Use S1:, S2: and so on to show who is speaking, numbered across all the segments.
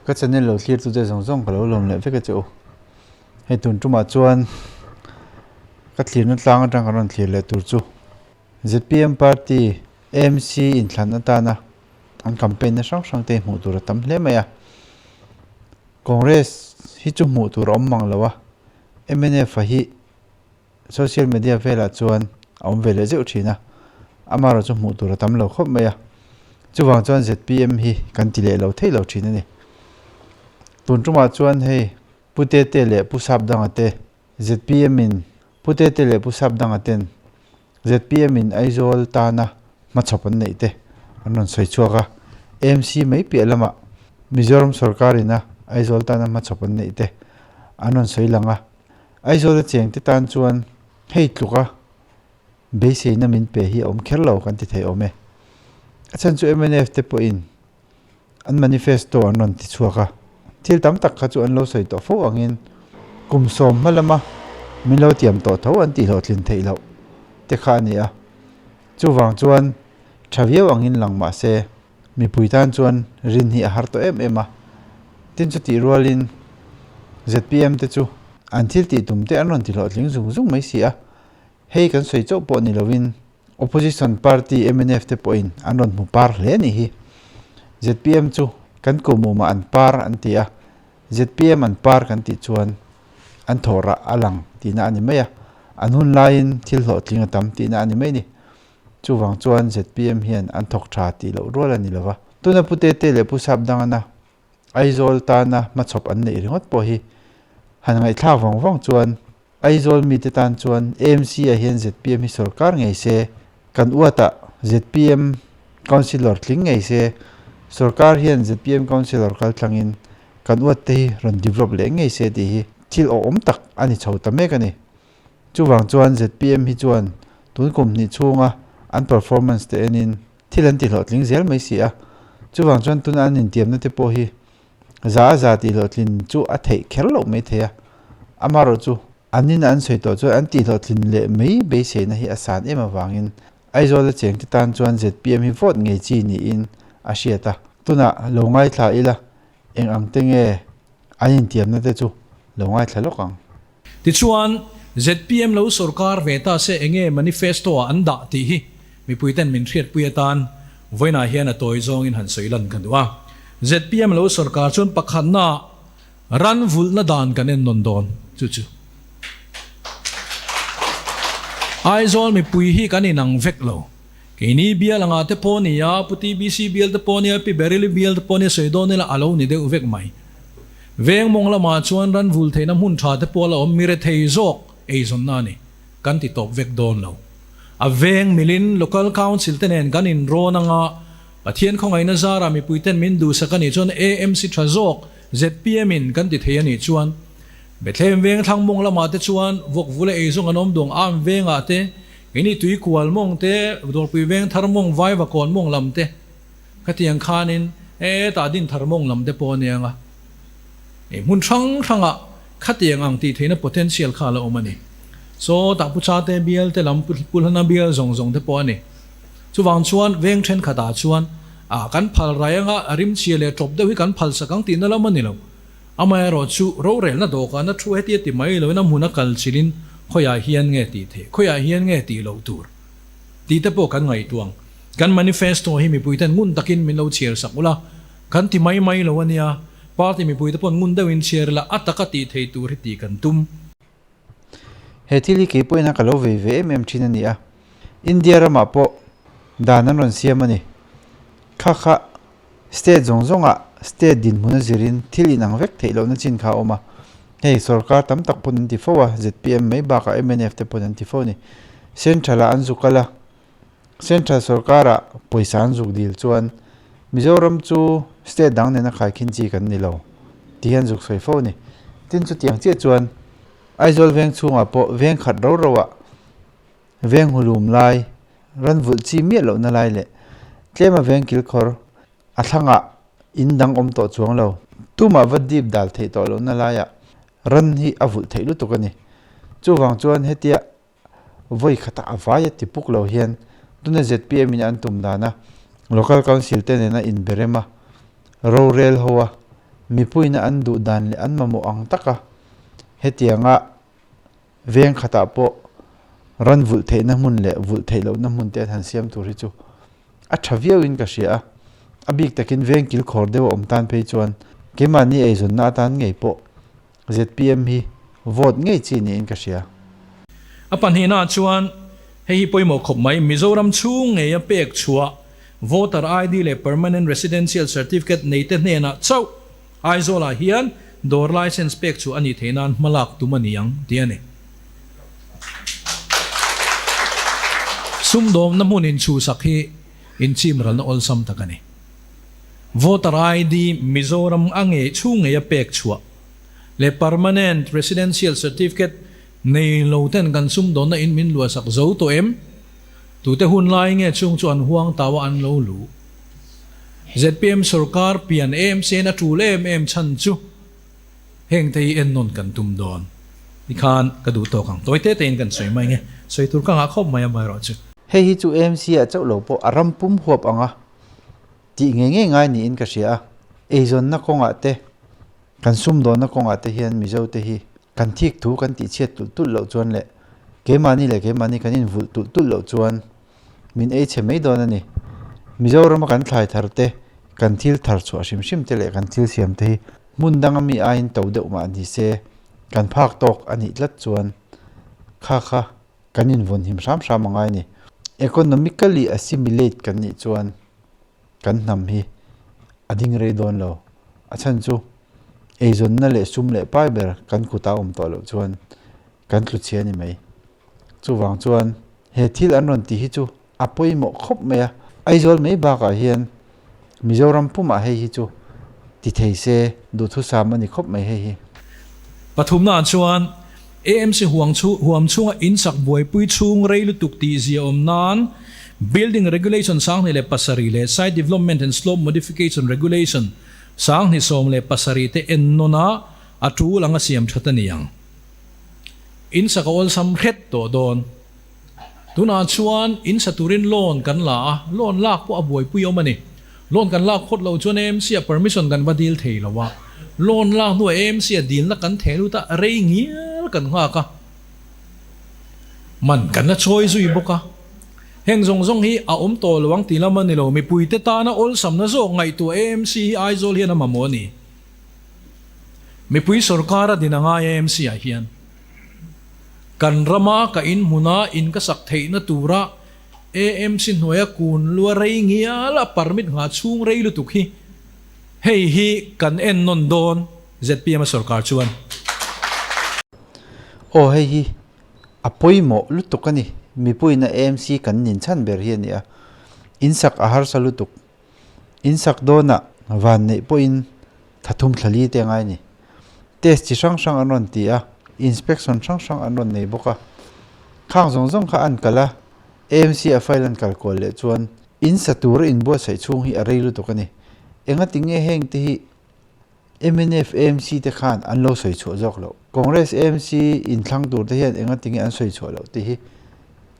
S1: Ka channel lo thlir tute zawng zawng ka lo lawm leh vek a che u. Hei tun tumah chuan ka thlirna tlang atang kan rawn thlir leh tur chu zpm party AMC inthlan atana an campaign na hrang hrang te hmuh tur a tam hle mai a. Congress hi chu hmuh tur a awm mang lo a, mnf a hi Social media velah chuan a awm ve leh zeuh thin a, amaherawh chu hmuh tur a tam lo khawp mai a, chuvang chuan zpm hi kan ti leh lo thei lo thin a ni. Tun tumah chuan hei Pu Tete leh Pu Sapdanga te zpm in Pu Tete leh Pu Sapdanga ten zpm in Aizawl tana hmachhawp an neih te an rawn sawi chhuak a, AMC mai piah lamah Mizoram sorkar ina Aizawl tana hmachhawp an neih te an rawn sawi lang a. Aizawl a cheng te tan chuan hei tluka beiseina min pe hi a awm kher lo kan ti thei awm e. A chhan chu mnf te pawhin an manifesto an rawn ti chhuak a, thil tam tak kha chu an lo sawi tawh fo angin kum sawm hma lama min lo tiam tawh tho an tih hlawhtlin theih loh te kha a ni a. Chuvang chuan tha viau angin lang mah se Mipui tan chuan rin hi a har tawh em em a, tin chutih rualin zpm te chu an thil tih tum te an rawn ti hlawhtling zung zung mai si a, hei kan sawi chauh pawh ni lovin opposition party mnf te pawhin an rawn hmu par hle a nih hi. Zpm chu kan kuhmumah an par an ti a, zpm an par kan tih chuan an thawh rah a lang tihna a ni mai a, an hun laiin thil hlawhtling a tam tihna a ni mai a ni. Chuvang chuan zpm hian an thawk tha tih loh rual a ni lova. Tuna Pu Tete leh Pu Sapdangana Aizawl tana hmachhawp an neih ringawt pawh hi han ngaihthlak vawng vawng chuan Aizawl mite tan chuan AMC ah hian zpm hi sorkar ngei se, kan uatah zpm Councillor tling ngei se, sorkar hian zpm Councillor kaltlangin kan uat te hi rawn develop leh ngei se tih hi thil awhawm tak a ni chho ta mek a ni. Chuvang chuan zpm hi chuan tun kum hnih chhunga an performance te enin thil an tihlawhtling zel mai si a. Chuvang chuan tuna an intiamna te pawh hi za a za tihhlawhtlin chu a theih kher loh mai thei a. Amaherawhchu an ina an sawi tawh chuan an tihhlawhtlin leh mai beiseina hi a san em avangin Aizawl a chengte tan chuan zpm hi vote ngei chi niin a hriat a. Tunah lo ngaithla ila eng ang te nge an intiamna te chu lo ngaithla lawk ang.
S2: Tichuan, zpm lo sorkar ve ta se enge manifesto ah an dah tih hi mipuiten min hriatpui atan vawiinah hian a tawi zawngin han sawi lan ka duh a. Zpm lo sorkar chuan pakhatna ran vulhna dan kan en nawn dawn chu chu Aizawl mipui hi kan inang vek lo. Keini bial anga te pawh ni a, Pu TBC bial te pawh ni a, Pi Beryl-i bial te pawh ni a sawi dawn ila a lo ni deuh vek mai. Veng mawng lamah chuan ran vul theihna hmun tha te pawh la awm mi rethei zawk eizawnna a ni. Kan ti tawp vek dawn lo. A veng milin Local Council te nen kan inrawn anga Pathian khawngaihna zarah mipui ten min duhsak a nih chuan AMC tha zawk zpm in kan ti thei a nih chuan Bethlehem veng thlang mawng lamah te chuan vawk vula eizawng an awm duang am vengah te keini tuikual mawng te Dawrpui veng thar mawng Vaivakawn mawng lam te Khatiang khanin hetah din thar mawng lam te pawh a nia nga, hei hmun hrang hrangah khatiang ang tih theihna potential kha a la awm a ni. Saw tah Pu Chate bial te lam Pu Hlana bial zawng zawng te pawh a ni. Chuvang chuan veng thenkhatah chuan ah kan phal rai anga a rimchhia leh tawp deuh hi kan phal sak ang tihna lam a ni lo. Amaherawh chu rorelna dawhkana thu hetia ti mai loin a hmun a kal chilhin khawiah hian nge tih theih, khawiah hian nge tih loh tur tih te pawh kan ngaihtuah ang. Kan manifesto hi mipuiten ngun takin min lo chhiar sak ula, kan ti mai mai lo a nia. Party mipuite paw'n ngun deuhin chhiar ila, a taka tih thei tur hi tih kan tum.
S1: He thil hi kei pawhin a ka lo vei ve em em thin a ni a, India ramah pawh dan an rawn siam a ni. Kha kha state zawng zawngah state dinhmun a zirin thil inang vek theih lohna chin kha a awm a, hei sorkar tam tak pawn an ti fo a, zpm mai bakah mnf te pawn an ti fo a ni. Central-ah an zu kal a. Central sorkara pawisa an zuk dil chuan Mizoram chu state dang nena khaikhin chi kan ni lo tih hian zuk sawi fo a ni. Tin chutiang chiah chuan Aizawl veng chhungah pawh veng khat ro roah veng hulum lai, ran vulh chi miah lohna lai leh tlema veng kilkhawr a thlangah in dang awm tawh chuang lo. Tumah va dip dal theih tawh lohna laiah ran hi a vulh theih lutuk a ni. Chuvang chuan hetia Vawi khatah a vai a ti puk lo hian tuna zpm in an tum dana Local Council te nena inberem a, rorel ho a, Mipuiina an duh dan leh an mamawh ang taka hetianga veng khatah pawh ran vulh theihna hmun leh vulh theih lohna hmun te an han siam tur hi chu a tha viauin ka hria a. A bik takin veng kilkhawr deuh a awm tan phei chuan keimahni eizawnna atan ngei pawh zpm hi vote ngei chi niin ka hria.
S2: A pahnihnaah chuan hei hi pawimawh khawp mai, Mizoram chhung ngeia pek chhuah Voter ID leh Permanent Residential Certificate neite hnenah chauh Aizawlah hian dawr license pek chhuah a nih theih nan hma lak tum a ni ang tih a ni. Sumdawmna hmun inchhuhsak hi inchimralna awlsam tak a ni. Voter ID Mizoram a ngei chhung ngeia pek chhuah leh Permanent Residential Certificate nei lo ten kan sumdawnna in min luahsak zo tawh em? Tute hun lai nge chung chu an huang tau a an lo luh? Zpm sorkar pian em sen a tul em em chhan chu heng te hi ennawn kan tum dawn tikhan ka duh tawk ang. Tawi te tein kan sawi mai nge sawi tur ka ngah khawp mai amaherawh chu.
S1: Hei hi chu AMC ah chauh lo pawh a ram pum huap ang a tih ngei ngei ngai niin ka hria a, eizawnna kawngah te kan sumdawnna kawngah te hian Mizo te hi Kan thik thu kan tihchhiat tulh tulh loh chuan leh keimahni leh keimahni kan invulh tulh tulh loh chuan min ei chhe mai dawn a ni. Mizorama kan thlai thar te, kan thil thar chhuah hrim hrim te leh kan thil siam te hi hmun danga mi aiin to deuh mah ni se kan phak tawk a nih tlat chuan kha kha kan invawnhim hram hram a ngai a ni. Economically assimilate kan nih chuan kan hnam hi a ding rei dawn lo. A chhan chu eizawnna leh sum leh pai ber kan kut a awm tawh loh chuan kan tlu chhia a ni mai. Chuvang chuan he thil an rawn tih hi chu a pawimawh khawp mai a. Aizawl mai bakah hian Mizoram pumah hei hi chu ti thei se duhthusam a ni khawp mai hei hi.
S2: Pathumnaah chuan AMC huang chu huam chhunga insak buaipui chhung rei lutuk tih zia awm nan Building Regulation 2007 leh Site Development and Slope Modification Regulation 2017 te en nawn a, a tul anga siam that a ni ang. Insak a awlsam hret tawh dawn. Tunah chuan insa turin loan kan la a, loan lak pawh a buaipui awm a ni. Loan kan lak phawt loh chuan AMC-ah permission kan va dil thei lo a, loan lak hnuah AMC-ah dilna kan theh lut a, rei ngial kan nghak a, man kan la chawi zui bawk a. Heng zawng zawng hi a awm tawh lo ang tih lam a ni lo, mipuite tana awlsamna zawk ngaihtuah AMC hi Aizawl hian a mamawh a ni. Mipui sorkar a din a ngai AMC-ah hian. Kan rama ka in hmuna in ka sak theihna tura AMC hnuaia kun lua rei ngial a permit nghah chhung rei lutuk hi hei hi kan en nawn dawn zpm a sorkar chuan.
S1: Aw hei hi a pawimawh lutuk a ni, mipuiin a AMC kan nin chhan ber hi a ni a, in sak a harsa lutuk. In sak dawnah van neih pawhin thathum thlali te a ngai a ni. Test chi hrang hrang an rawn ti a, inspection hrang hrang an rawn nei bawk a. Khang zawng zawng kha an kal a, AMC a file an kal kual leh chuan in sa tura inbuatsaih chhung hi a rei lutuk a ni. Engati nge heng te hi mnf AMC te khan an lo sawi chhuah zawk loh? Congress AMC inthlang tur te hian engati nge an sawi chhuah loh tih hi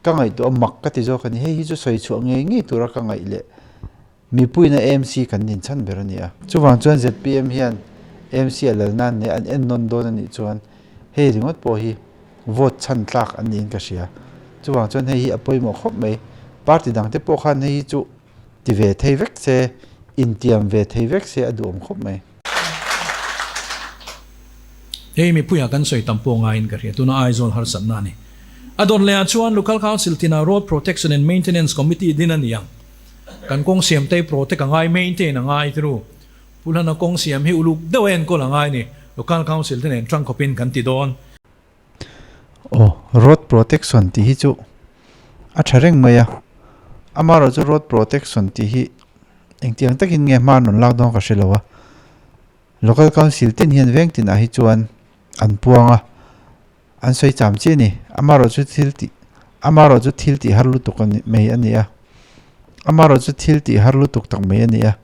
S1: ka ngaihtuah a mak ka ti zawk a ni. Hei hi chu sawi chhuah ngei ngei tura ka ngaih leh mipuiin a AMC kan nin chhan ber a ni a. Chuvang chuan zpm hian AMC a lal nan leh an en nawn dawn a nih chuan hei ringawt pawh hi vote chhan tlak an niin ka hria. Chuvang chuan hei hi a pawimawh khawp mai. Party dangte pawh khan hei hi chu ti ve thei vek se, intiam ve thei vek se a duhawm khawp mai.
S2: Hei mipuiah kan sawi tam pawh ngaiin ka hria, tuna Aizawl harsatna a ni. A dawt lehah chuan Local Council tinah Road Protection and Maintenance Committee din a ni ang. Kan kawng siam te hi protect a ngai, maintain a ngai tiru. Pu Hlana kawng siam hi uluk deuh a enkawl a ngai a ni. Local Council te nen tang khawpin kan ti dawn.
S1: Aw, road protection tih hi chu a tha reng mai a, amaherawhchu road protection tih hi engtiang takin nge hma an rawn lak dawn ka hre lo a, local council tin hian veng tinah hi chuan an puang a, an sawi cham chiah a ni, amaherawhchu thil tih amaherawhchu thil tih har lutuk a ni mai a ni a, amaherawhchu thil tih har lutuk tak mai a ni a,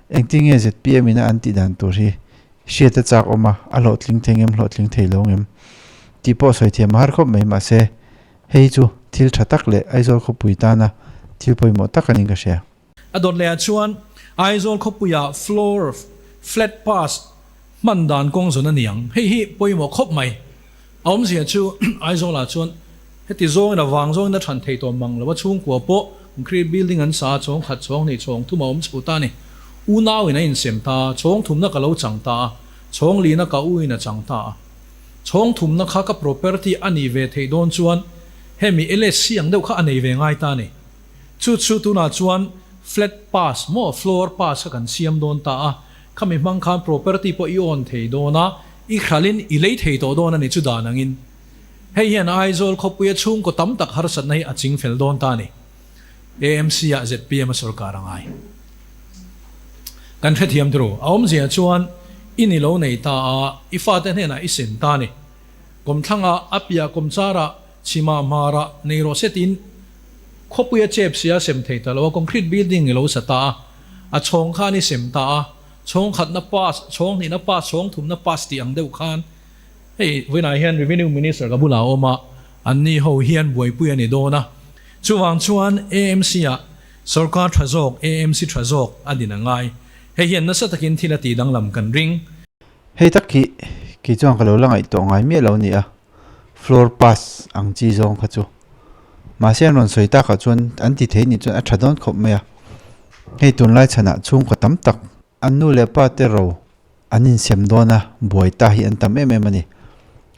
S1: engtin nge zpm in a an tih dan tur hi Hriat a chak awm a, a hlawhtling thei ngem hlawhtling thei lo ngem tih pawh sawi thiam a har khawp mai mahse hei chu thil tha tak leh Aizawl khawpui tana thil pawimawh tak a niin ka hria.
S2: A dawt lehah chuan Aizawl khawpuiah floor flat pass. Hman dan kawng zawn a niang. Hei hi pawimawh khawp mai. A awmzia chu Aizawlah chuan heti zawngin a vang zawngin a than thei tawh mang lo a, chhungkua pawh concrete building an sa a, chhawng khat, chhawng hnih, chhawng thum a awm chho ta a ni. Unauin a insem ta a, chhawng thumna ka lo chang ta a, chhawng lina ka uin a chang ta a. Chhawng thumna kha ka property a nih ve theih dawn chuan hemi LSC ang deuh kha a nei ve ngai ta a ni. Chu chu tunah chuan flat pass maw floor pass kha kan siam dawn ta a, Khami hmang khan property pawh i awn thei dawn a, i hralhin i lei thei tawh dawn a ni chu dan angin. Hei hian Aizawl khawpuia chhungkaw tam tak harsatna hi a ching fel dawn ta a ni. AMC ah zpm a sorkar a ngai. Kan hrethiam turu, a awmzia chuan i ni lo nei ta a, i fate hnenah i sem ta a ni. Kawmthlangah, a piah kawmcharah, chhimah hmarah nei rawh se tiin khawpuia chep sia sem thei ta lo a, concrete building i lo sa ta a. A chhawng khan i sem ta a, chhawng khatna pass, chhawng hnihna pass, chhawng thumna pass tih ang deuh khan hei vawiinah hian Revenue Minister ka bulah a awm a, anni ho hian buaipui a ni dawn a. Chuvang chuan AMC ah sawrkar tha zawk, AMC tha zawk a din a ngai. Hei hian nasa takin thil a tih danglam kan ring.
S1: Hei tak hi kei chuan ka lo la ngaihtuah ngai miah lo a ni a, floor pass ang chi zawng kha chu mahse an rawn sawi takah chuan an ti thei nih chuan a tha dawn khawp mai a hei tunlai chhanah chhungkaw tam tak an nu leh pa te ro an insem dawn a buai ta hi an tam em em a ni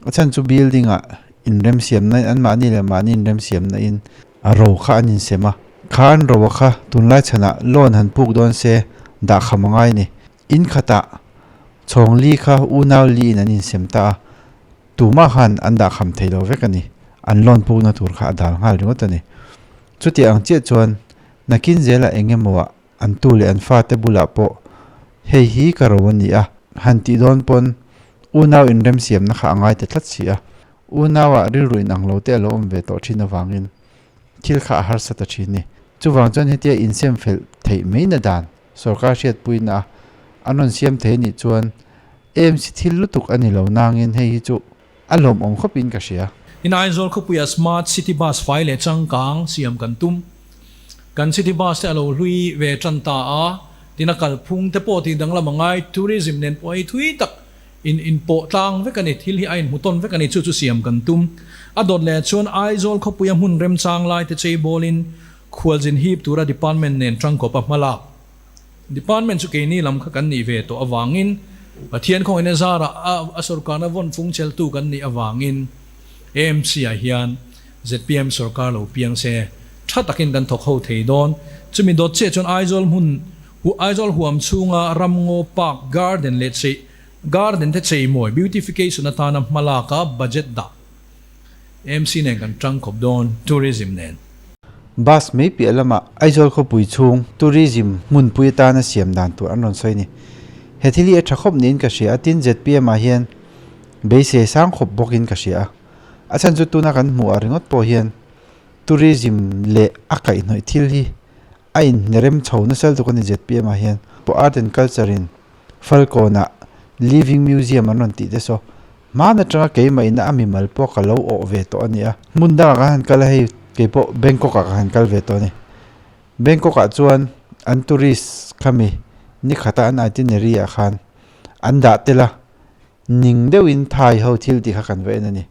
S1: a chhan chu building ah inremsiam na in an mahni leh mahni inremsiam na in a ro kha an insem a kha an ro a kha tunlai chhanah loan han puk dawn se dahkham a ngai a ni in khatah chhawng li kha unau li in an insem ta a. Tumah khan an dah kham thei lo vek a ni. An loan pukna tur kha a dal nghal ringawt a ni. Chuti ang chiah chuan nakin zela eng emaw ah an tu leh an fate bulah pawh hei hi ka ro a ni a, han tih dawn pawn unau inremsiamna kha a ngai ta tlat si a. Unauah rilru inang lo te a lo awm ve tawh thin avangin thil kha a harsa ta thin ni. Chuvang chuan hetia insem fel theih mai na dan sorkar hriatpuina a an rawn siam thei anih chuan AMC thil lutuk a ni lo nangin hei hi chu a lawmawm khawpin ka hria.
S2: In Aizawl khawpuia Smart City Bus fai leh changkang siam kan tum. Kan City Bus te a lo hlui ve tan ta a, tin a kalphung te pawh tih danglam a ngai, tourism nen pawh hei thui tak in inpawh tlang vek a ni, thil hi a inhmu tawn vek a ni, chu chu siam kan tum. A dawt leh chuan Aizawl khawpuia hmun remchang lai te cheibawlin khualzin hip tura department nen tangkawp a hmalak. Department chu keini lam kha kan nih ve tawh avangin Pathian khawngin a zarah a a sorkarna vawn fung cheltu kan nih avangin AMC ah hian zpm sorkar lo piang se tha takin kan thawk ho thei dawn. Chumi dawt chiah chuan Aizawl hmun Aizawl huam chhunga Ramngaw Park Garden leh chei Garden te cheimawi beautification atana hmalaka budget dah AMC nen kan tang khawp dawn tourism nen.
S1: Bus mai piah lamah Aizawl khawpui chhung tourism hmunpui atana siam dan tur an rawn sawi a ni. He thil hi a tha khawp niin ka hria a, tin zpm ah hian beisei sang khawp bawkin ka hria a. A chhan chu tuna kan hmuh ah ringawt pawh hian tourism leh a kaihhnawih thil hi a inhnerem chho nasal tuk a ni zpm ah hian. Art and culture in Falkawnah Living Museum an rawn tih te saw Hmaan atanga keimah ina a mimal pawh ka lo awh ve tawh a ni a. Hmun dangah ka han kal a hei keipawh Bangkok ah ka han kal ve tawh a ni. Bangkok ah chuan an tourist khami ni khata an itinerary ah khan an dah tel a, ning deuhin Thai ho thil tih kha kan va en a ni.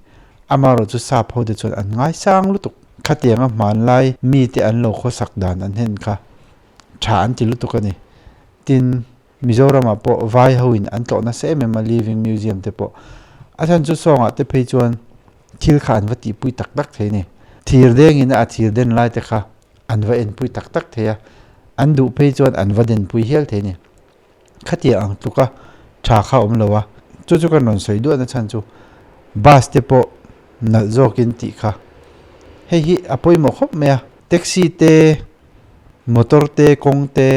S1: Amaherawh chu sap ho te chuan an ngaisang lutuk. Khatianga hmanlai mite an lo khawsak dan an hen kha tha an ti lutuk a ni. Tin. Mizoramah pawh vai hoin an tlawh nasa em em a Living Museum te pawh a chhan chu sawngah te phei chuan thil kha an va tihpui tak tak thei a ni. Thir dengin a thir den lai te kha an va enpui tak tak thei a, an duh phei chuan an va denpui hial thei a ni. Khatiang ang tluka tha kha awm lo a, chu chu kan rawn sawi duahna chhan chu bus te pawh nalh zawkin tih kha hei hi a pawimawh khawp mai a, taxi te motor te kawng te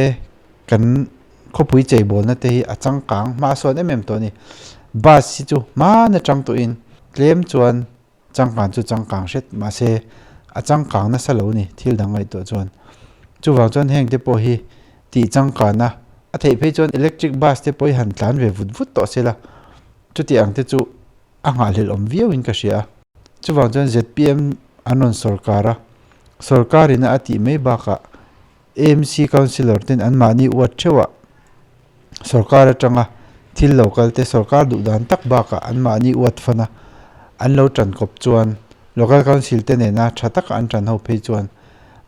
S1: Kan khawpui cheibawlna te hi a changkang hma sawn em em tawh a ni. Bus hi chu hman atang tawhin tlem chuan changkang chu changkang hret mahse a changkang nasa lo a ni thil dang ngaihtuah chuan. Chuvang chuan heng te pawh hi tih changkana a theih phei chuan electric bus te pawh hi han tlan ve vut vut tawh sela chuti ang te chu a nghahhlelh awm viau in ka hria a. Chuvang chuan zpm an rawn sawrkar a, sawrkar ina a tih mai bakah AMC Councillor ten anmahni uat theuhah sorkar atanga Thil lo kal te sorkar duh dan tak bakah anmahni uat fan a, an lo tan kawp chuan Local Council te nena tha taka an tan ho phei chuan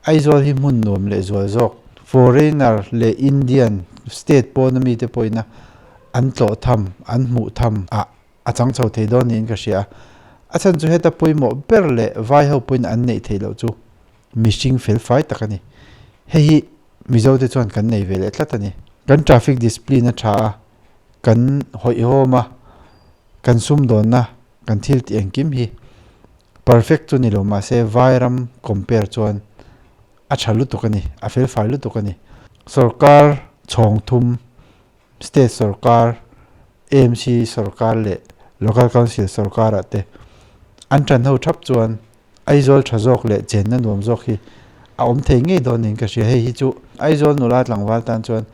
S1: Aizawl hi hmun nuam leh zual zawk foreigner leh Indian state pawna mite pawhina an tlawh tham, an hmuh tham ah a chang chho thei dawn niin ka hria a. A chhan chu heta pawimawh ber leh vai ho pawhin an neih theih loh chu mihring fel fai tak a ni. Hei hi Mizo te chuan kan nei ve leh tlat a ni. Kan traffic discipline a tha a, kan hawihhawm a, kan sumdawnna, kan thil tih engkim hi perfect chu ni lo mahse vai ram compare chuan a tha lutuk a ni, a fel fai lutuk a ni. Sorkar chhawng thum State sorkar, AMC sorkar leh Local Council sorkarah te an tan ho thap chuan Aizawl tha zawk leh chenna nuam zawk hi a awm thei ngei dawn niin ka hria. Hei hi chu Aizawl nula tlangval tan chuan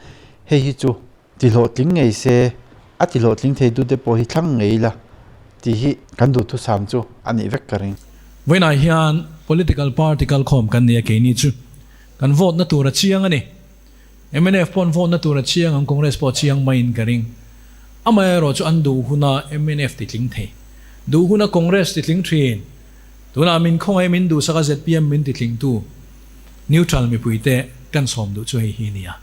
S1: hei hi chu ti hlawhtling ngei se, a ti hlawhtling thei tute pawh hi thlang ngei ila tih hi kan duhthusam chu a nih vek ka ring.
S2: Vawiinah hian Political Party kalkhawm kan nei a keini chu kan vote na tur a chiang a ni. Mnf pawh an vote na tur a chiang ang, Congress pawh a chiang maiin ka ring. Amaherawh chu an duh huna mnf ti tling thei. Duh huna Congress ti tling thin. Tunah min khawngaih min duhsak a zpm min ti tlingtu neutral mipuite kan sawm duh chu hei hi nia.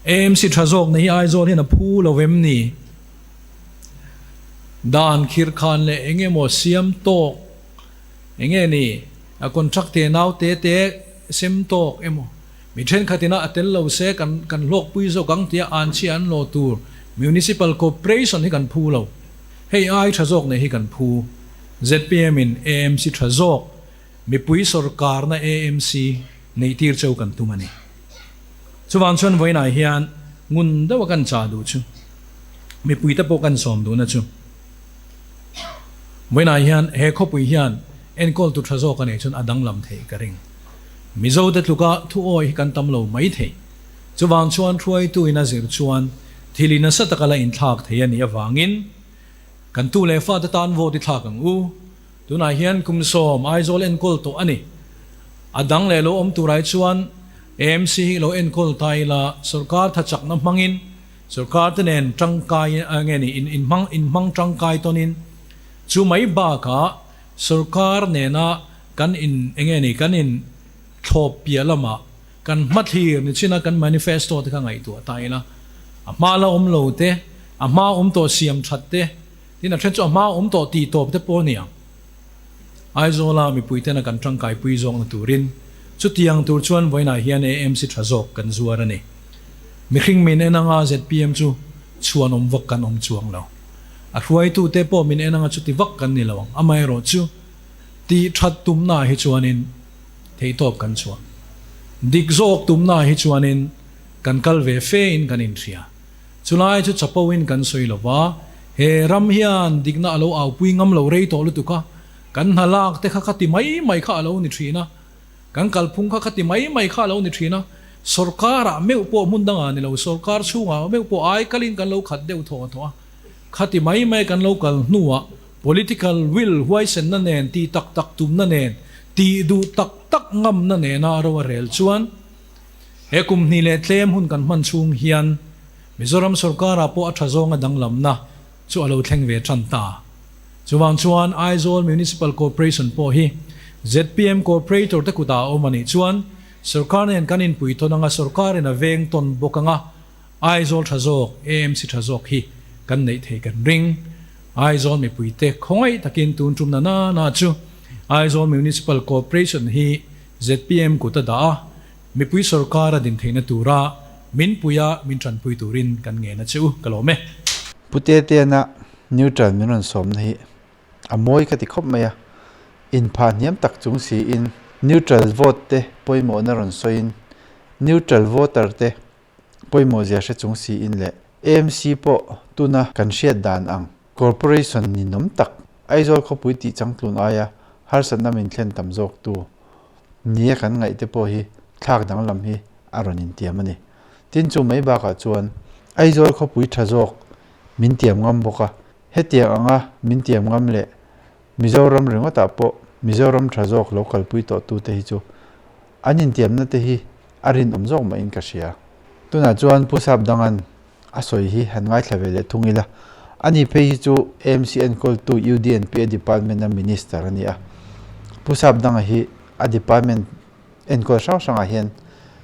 S2: AMC tha zawk na hi Aizawl hian a phu lo em ni? Dan khirkhan leh eng emaw siam tawk eng nge ni? A contract te nau te te sem tawk emaw? Mi thenkhat ina a tel lo se kan kan hlawkpui zawk ang tia an chhia an law tur Municipal Corporation hi kan phu lo. Hei ai tha zawk nei hi kan phu. Zpm in AMC tha zawk mipui sawrkarna AMC neih tir cheu kan tum a ni. Chuvang chuan vawiinah hian ngun deuha kan chah duh chu mipuite pawh kan sawm duhna chu vawiinah hian he khawpui hian enkawltu tha zawk a neih chuan a danglam theih ka ring. Mizo te tluka thu awi hi kan tam lo mai thei. Chuvang chuan hruaitu in a zir chuan thil i nasa taka la inthlak thei a nih avangin kan tu leh fate tan vote i thlak ang u. Tunah hian kum sawm Aizawl enkawl tawh a ni. A dang leh lo awm tur ai chuan AMC hi lo enkawl ta ila sawrkar tha chakna hmangin sawrkar te nen tangkai nge ni inhmang inhmang tangkai tawnin chu mai bakah sawrkar nena Kan in enge ni kan in thlawp piah lamah kan hmathlir ni chin a kan manifesto te kha ngaihtuah ta ila a hma la awm lo te a hma awm tawh siam that te tin a then chu a hma awm tawh tih tawp te pawh a ni ang. Aizawla mipui tena kan tangkaipui zawkna turin chutiang tur chuan vawiinah hian AMC tha zawk kan zuar a ni. Mihring min en anga zpm chu chhuan awm vak kan awm chuang lo. A hruaitute pawh min en anga chuti vak kan ni lo ang. Amaherawhchu. Tih that tumna hi chuanin theihtawp kan chhuah. Dik zawk tumna hi chuanin kan kal ve fe in kan inhria. Chulai chu chapo in kan sawi lo va, he ram hian dikna a lo aupui ngam lo rei tawh lutuk a, kan hna lak te kha kha ti mai mai kha a lo ni thin a, kan kalphung kha kha ti mai mai kha a lo ni thin a, sorkar ah meuh pawh hmun dangah ni lo, sorkar chhungah meuh pawh ai kalin kan lo khat deuh thawh thawh a, kha ti mai mai kan lo kal hnuah Political will huaisenna nen, tih tak tak tumna nen, tih duh tak tak ngamna nena ro a rel chuan he kum hnih leh tlem hun kan hman chhung hian Mizoram sorkarah pawh a tha zawnga danglamna chu a lo thleng ve tan ta. Chuvang chuan Aizawl Municipal Corporation pawh hi zpm Corporator te kutah a awm a nih chuan sorkar nen kan inpui tawn anga sorkarin a veng tawn bawk anga Aizawl tha zawk, AMC tha zawk hi kan neih theih kan ring. Aizawl mipuite khawngaih takin tun tum na na na chu Aizawl Municipal Corporation hi zpm kut a dah a, mipui sorkar a din theihna tura min puia min tanpui turin kan ngen a che u, ka lawm e.
S1: Pu Teteana neutral min rawn sawmna hi a mawi ka ti khawp mai a, inphah hniam tak chung siin neutral vote te pawimawhna rawn sawiin neutral voter te pawimawh zia hre chung siin leh AMC pawh tuna kan hriat dan ang Corporation ninawm tak Aizawl khawpui tih changtlun aia harsatna min thlen tam zawk tu nia kan ngaih te pawh hi thlak danglam hi a rawn intiam a ni. Tin chu mai bakah chuan Aizawl khawpui tha zawk min tiam ngam bawk a, hetiang anga min tiam ngam leh Mizoram ringawtah pawh Mizoram tha zawk lo kalpui tawh tute hi chu an intiamna te hi a rinawm zawk mahin ka hria. Tunah chuan Pu Sapdanga'n a sawi hi han ngaithla ve leh thung ila. Ani phei hi chu AMC enkawltu UDNPA department a minister a ni a. Pu Sapdanga hi a department enkawl hrang hrangah hian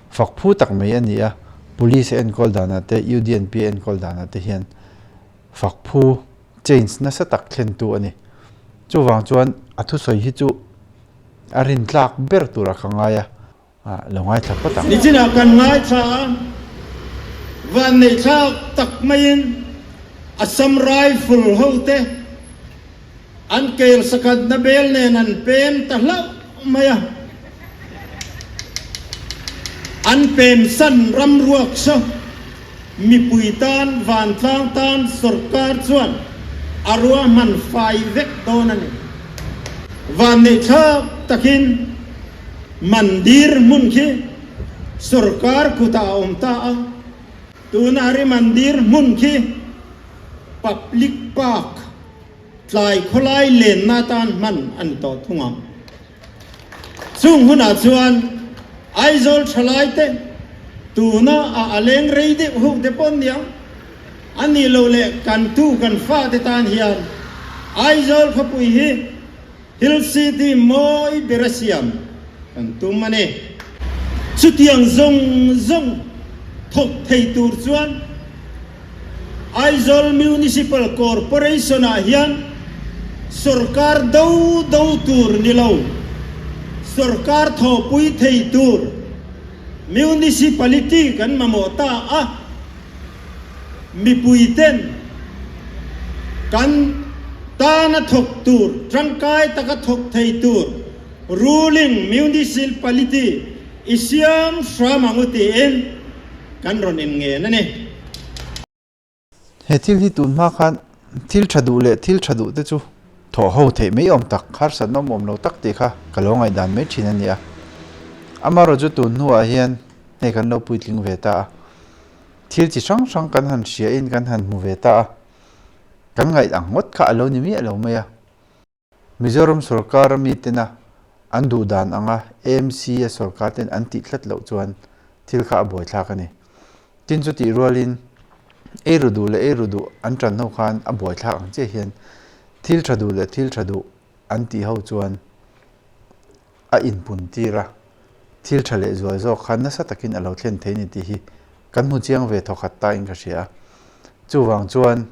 S1: fak phu tak mai a ni a, police a enkawl danah te, UDNPA enkawl danah te hian fak phu change nasa tak thlentu a ni. Chuvang chuan a thusawi hi chu a rintlak ber turah ka ngai a. Lo ngaithla phawt ang.
S3: Nichinah kan ngaithla a, vanneihthlak tak maiin Assam Rifle hote an kel sakhatna bel nen an pem ta hlauh mai a. An pemsan ram ruak saw mipui tan, vantlang tan sorkar chuan a ruahman fai vek dawn a ni. Vanneihthlak takin Mandir hmun khi sorkar kutah a awm ta a, tuna Hari Mandir hmun khi Public Park tlai khawlai lenna atan hman a ni tawh thung ang. Chung hunah chuan Aizawl thalaite tuna a a leng rei deuh ho te pawh an ni ang, a nih loh leh kan tu kan fate tan hian Aizawl khawpui hi Hill City mawi ber a siam kan tum a ni. Chutiang zawng zawng thawk thei tur chuan Aizawl Municipal Corporation-ah hian sawrkar do do tur ni lo, sawrkar thawhpui thei tur Municipality kan mamawh ta a. Mipuiten kan tana thawk tur, tangkai taka thawk thei tur ruling municipality i siam hram ang u tiin kan rawn inngen a ni.
S1: He thil hi tun hma khan thil tha duh leh thil tha duh te chu thawh ho theih mai awm tak, harsatna awm awm lo tak tih kha ka lo ngaihdan mai thin a ni a. Amaherawhchu chu tun hnuah hian hei kan lo puitling ve ta a. Thil chi hrang hrang kan han hriain kan han hmu ve ta a, kan ngaih ang ngawt kha a lo ni miah lo mai a. Mizoram sorkara mitena an duh dan anga AMC a sorkar ten an tih tlat loh chuan thil kha a buaithlak a ni. Tin chutih rualin eiru duh leh eiru duh an tan ho khan a buaithlak ang chiah hian thil tha duh leh thil tha duh an tih ho chuan a inpun tir a, thil tha leh zual zawk kha nasa takin a lo thlen thei ni tih hi kan hmu chiang ve thawkhat ta in ka hria a. Chuvang chuan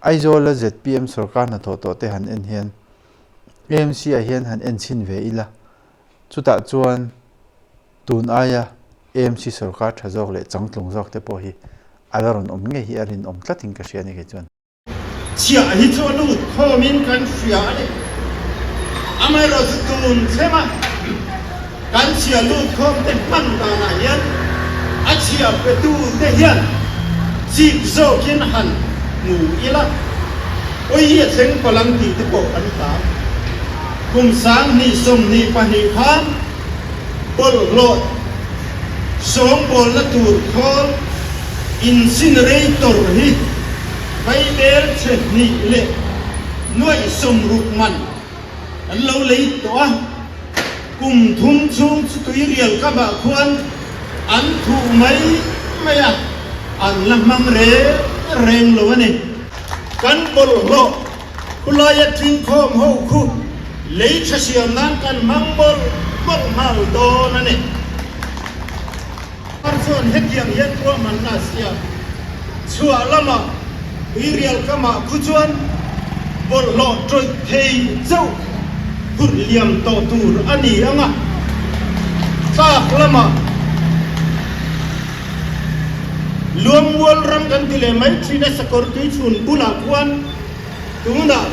S1: Aizawl a zpm sorkar hnathawh tawh te han en hian AMC ah hian han en chhin ve ila, chutah chuan tun aia AMC sorkar tha zawk leh changtlung zawk te pawh hi a la rawn awm ngei hi a rinawm tlatin ka hria a ni kei chuan.
S3: Chhiah hi chu a lut khawmin kan hria a ni. Amaherawhchu tun thlema kan chhiah lut khawm te hman danah hian a chhiah petu te hian chik zawkin han hmu ila, pawi hi a thleng palh ang tih te pawh kan hlau. Kum 2022 khan bawlhhlawh sawngbawlna tur khawl incinerator hi Vaibel chhe hnih leh nuaih 60 man an lo lei tawh a, kum thum chhung chu tuirial kamah khuan an thuh mai mai a, an la hmang reng reng lo a ni. Kan bawlhhlawh khulaia tlingkhawm ho khu lei tha siam nan kan hmang mawlh mawlh nghal dawn a ni. Thar chuan hetiang hian ruahmanna a siam. Chhuah lamah tuirial kamah khu chuan bawlhhlawh tawih thei chauh phurh liam tawh tur a ni ang a, tlak lamah Luangmual ram kan ti leh mai thin a, sakawr tuichhun bulah khuan tunah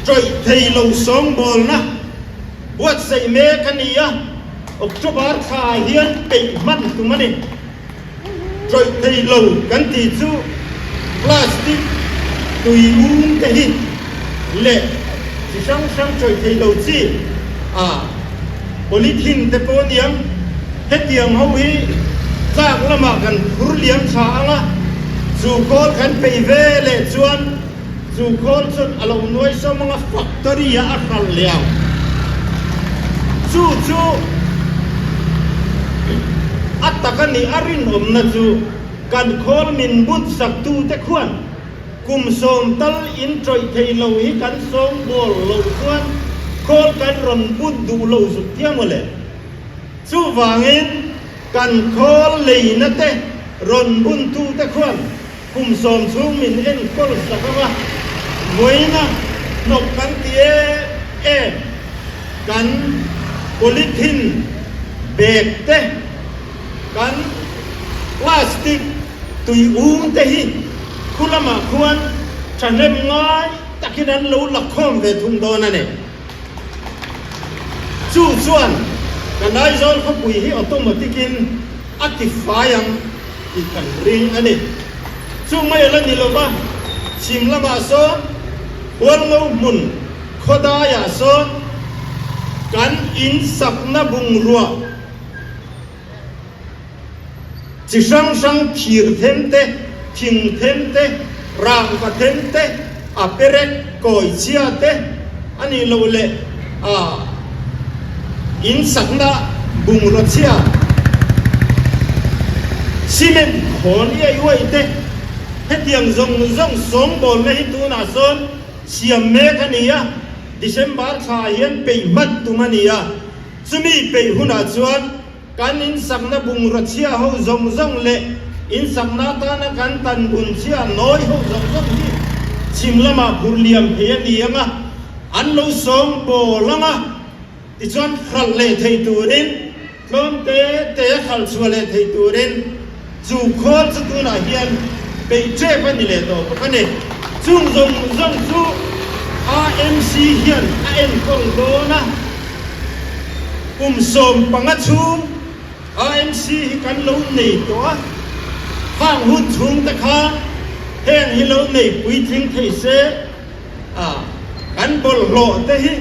S3: tawih thei lo sawngbawlna buatsaih mek a ni a. October thla hian peih hman tum a ni. Tawih thei lo kan tih chu plastic tui um te hi leh chi hrang hrang tawih thei lo chi a polythene te pawh aniang. Hetiang ho hi tlak lamah kan phur liam tha ang a, chu khawl kan peih ve leh chuan Chu khawl chuan a lo nuai sawm anga factory ah a hralh leh ang. Chu chu a tak a nih a rinawmna chu. Kan khawl min bun sak tute khuan kum sawm tal in ṭawih thei lo hi kan sawm bawl lo chuan khawl kan rawn bun duh lo zuk tia mawle. Chuvangin kan khawl leina te rawn bun tute khuan kum sawm chhung min enkawl sak anga vawiina hnawk kan ti em em kan polythene bag te kan plastic tui um te hi khu lamah khuan thahnem ngai takin an lo la khawm ve thung dawn a ni. Chu chuan kan Aizawl khawpui hi automatic in a ti fai ang tih kan ring a ni. Chu mai a la ni lova, chhim lamah sawn Hualngo hmun khawdaiah sawn kan insakna bungrua chi hrang hrang thir them te, thing them te, rangva them te, a perek kawi chhia te a nih loh leh a insakna bungraw chhia cement khawn iai uai te hetiang zawng zawng sawngbawlna hi tunah sawn siam mek a ni a, December thla hian peih hman tum a ni a. Chumi peih hunah chuan kan insakna bungraw chhia ho zawng zawng leh insakna atana kan tan bun chhia nawi ho zawng zawng hi chhim lamah phur liam thei a ni ang a, an lo sawng bawl ang a, tichuan hralh leh thei turin tlawm te te a hralh chhuah leh thei turin chu khawl chu tunah hian peih tep a ni leh tawh bawk a ni. Chung zawng zawng chu AMC hian a enkawl dawn a. Kum 15 chhung AMC hi kan lo nei tawh a, khang hun chhung te kha heng hi lo nei puitling thei se a, kan bawlhhlawh te hi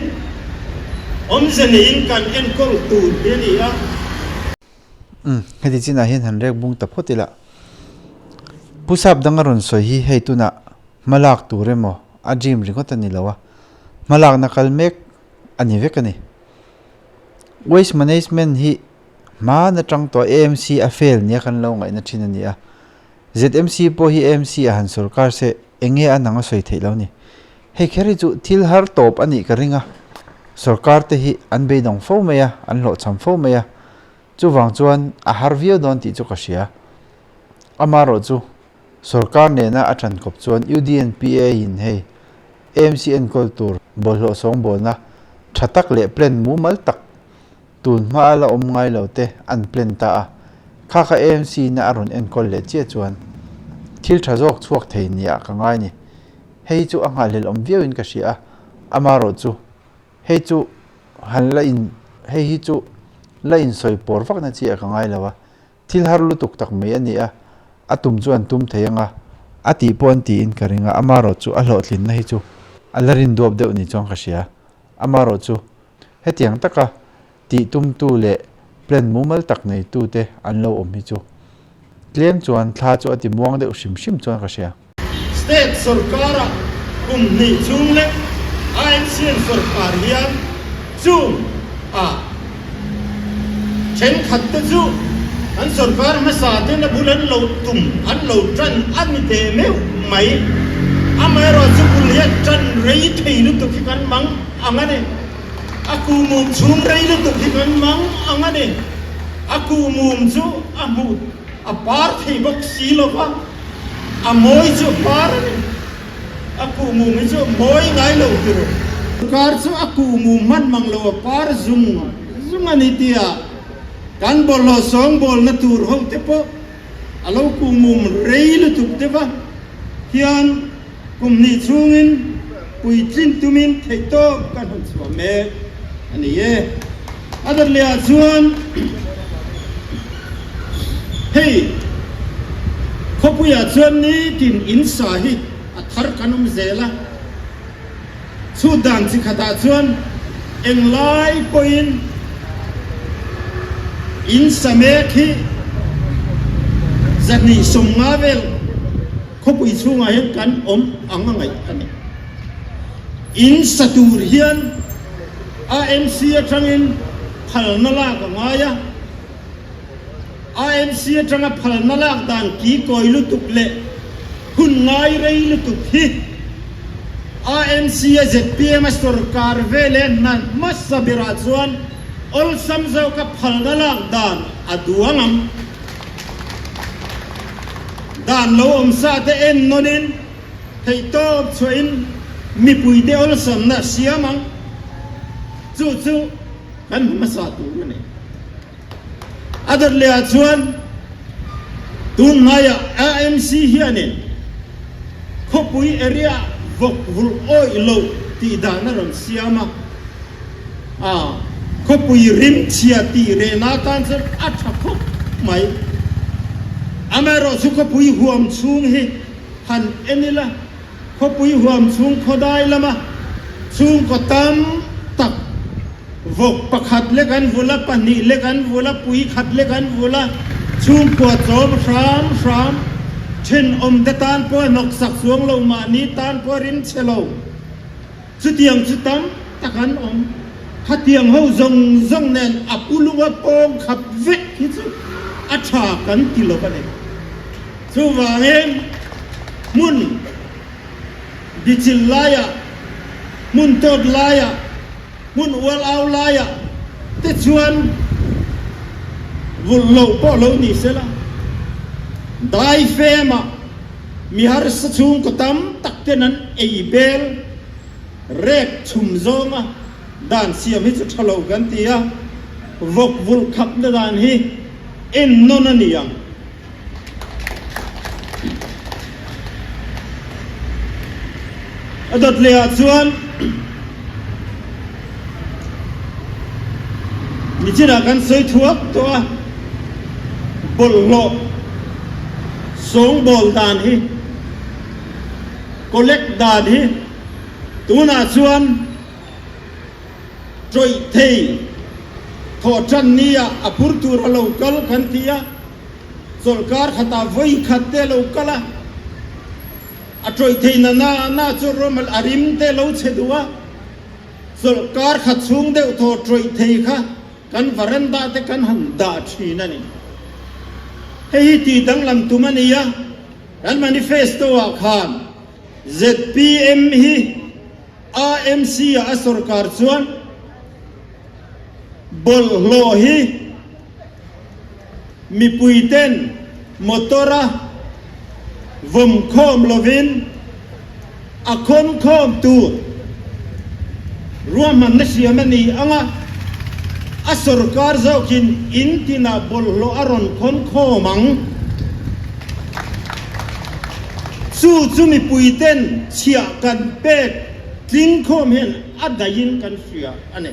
S3: awmze neiin kan enkawl tur hi a ni a.
S1: Umm, heti chinah hian han rek bung ta phawt ila. Pu Sap danga rawn sawi hi hei tunah hmalak tur emaw a dream ringawt a ni lo a, hmalakna kal mek a ni vek a ni. Waste management hi hman atang tawh AMC a fail nia kan lo ngaihna thin a ni a. ZMC pawh hi AMC a han sorkar se enge a nang a sawi theih lo ni. Hei kher hi chu thil har tawp a nih ka ring a. Sorkar te hi an beidawng fo mai a, an hlawhchham fo mai a. Chuvang chuan a har viau dawn tih chu ka hria. Amaherawh chu Sorkar nena a ṭan kawp chuan UDNPA in hei AMC enkawl tur bawlhhlawh sawngbawlna ṭha tak leh plan mumal tak tun hma a la awm ngai lo te an plan ta a, kha kha AMC ina a rawn enkawl leh chiah chuan thil ṭha zawk chhuak thei nia ka ngai ni. Hei chu a nghahhlelh awm viauin ka hria a, amaherawh chu hei chu han la in hei hi chu la insawi pawr vakna chiah ka ngai lo a. Thil har lutuk tak mai a ni a, a tum chu an tum thei ang a, a tih pawh an tiin ka ring a, amaherawh chu a hlawhtlinna hi chu a la rin duap deuh ni chuan ka hria. Amaherawh chu hetiang taka tih tumtu leh plan mumal tak neitute an lo awm hi chu tlem chuan thla chu a ti muang deuh hrim hrim chuan ka hria.
S3: State sorkara kum hnih chhung lek INCN sorkar hian chung a thenkhat te chu an sorkar hmasa ten a bul an lo tum an lo tan a ni teh meuh mai. Amaherawhchu bul hian tan rei thei lutuk hi kan mang ang a ni. A kuhmum chhung rei lutuk hi kan mang ang a ni. A kuhmum chu a hmuh a par thei bawk si lo va. A mawi chu par a ni. A kuhmum hi chu mawi ngai lo tur. Kar chu a kuhmum hman mang lo a par zung zung a ni tia kan bawlhhlawh sawngbawlna tur ho te pawh a lo kuhmum rei lutuk deuh a, hian kum hnih chhungin puitlin tumin theihtawp kan han chhuah mek a ni e. A dawt leh ah chuan hei khawpui ah chuan nitin in sa hi a thar kan awm zel a, chhut dan chi khat ah chuan englai pawhin in sa mek hi 250 vel khawpui chhungah hian kan awm ang a ngaih a ni. In sa tur hian AMC atangin phalna lak a ngai a. AMC atanga phalna lak dan ki kawi lutuk leh hun ngai rei lutuk hi AMC a zpm a sorkar veleh hna hmasa berah chuan awlsam zawka phalna lak dan a duang ang. Dan lo awm sa te en nawnin theihtawp chhuahin mipuite awlsamna siam ang. Chu chu kan hmasa tur a ni. A dawt leh ah chuan tun hmaiah AMC hianin khawpui area vawk vulh awih loh tih dan a rawn siam a, a khawpui rim chhia tih rehna atan chuan a tha khawp mai. Amaherawhchu khawpui huam chhung hi han en ila, Khawpui huam chhung khawdai lama chhungkaw tam tak vawk pakhat lek an vul a, pahnih lek an vul a, pui khat lek an vul a, chhungkua chawm hram hram thenawmte tan pawh a hnawksak chuang lo, mahni tan pawh a rim chhe lo. Chutiang chu tam tak an awm. Khatiang ho zawng zawng nen a pulunga pawng khap vek hi chu a tha kan ti lo a ni. Chuvangin hmun bichil laiah, hmun tawt laiah, hmun ual au laiah te chuan vulh loh pawh lo ni sela, dai femah mi harsa chhungkaw tam tak ten an ei bel rek chhum zawnga dan siam hi chu tha lo kan ti a, vawk vulh khapna dan hi ennawn a ni ang. A dawt leh ah chuan nichinah kan sawi thuak tawh a, bawlhhlawh sawngbawl dan hi, collect dan hi tunah chuan Tawih thei thawh tan nia a phur tur a lo kal kan ti a, chawlhkar khatah vawi khat te a lo kal a, a tawih thei na na na chu rawmal a rim te lo chhe duh a, chawlhkar khat chhung deuh thaw tawih thei kha kan varanda te kan han dah thin a ni. Hei hi tih danglam tum a ni a, kan manifesto ah khan zpm hi AMC ah a sorkar chuan bawlhhlawh hi mipui ten motor a vawm khawm lovin a khawn khawm tur ruahmanna siam a ni ang a, a sorkar zawkin in tinah bawlhhlawh a rawn khawn khawm ang. Chu chu mipui ten chhiah kan pek tling khawm hian a daihin kan hria a ni.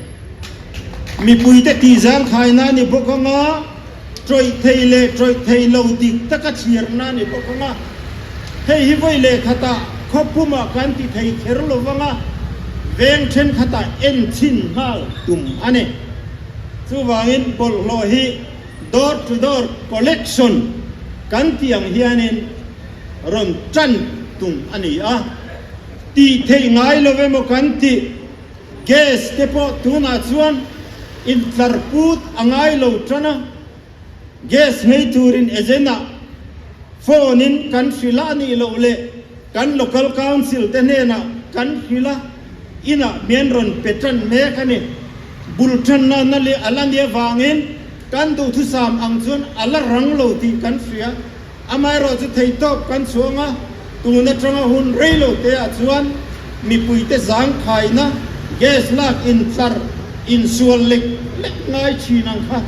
S3: Mipui te tihzang khaina a ni bawk ang a, tawih thei leh tawih thei lo dik taka chhiarna a ni bawk ang a, hei hi vawi leh khatah khawpumah kan ti thei kher lo vang a, veng thenkhatah en chhin nghal tum a ni. Chuvangin bawlhhlawh hi Door to door collection kan tih ang hianin rawn tan tum a ni a, tih theih ngai lo emaw kan tih gas te pawh tunah chuan intlar put a ngai lo tan a, gas ngei turin agent ah phone in kan hrilh a nih loh leh kan local council te hnenah kan hrilh a, inah mian rawn pe tan mek a ni. Bul tanna na leh a la nia vangin kan duhthusam ang chuan a la rang lo tih kan hria. Amaherawh chu theihtawp kan chhuang a, tun atanga hun rei lo te ah chuan mipuite zangkhaina gas lak intlar insual lek lek ngai thin ang kha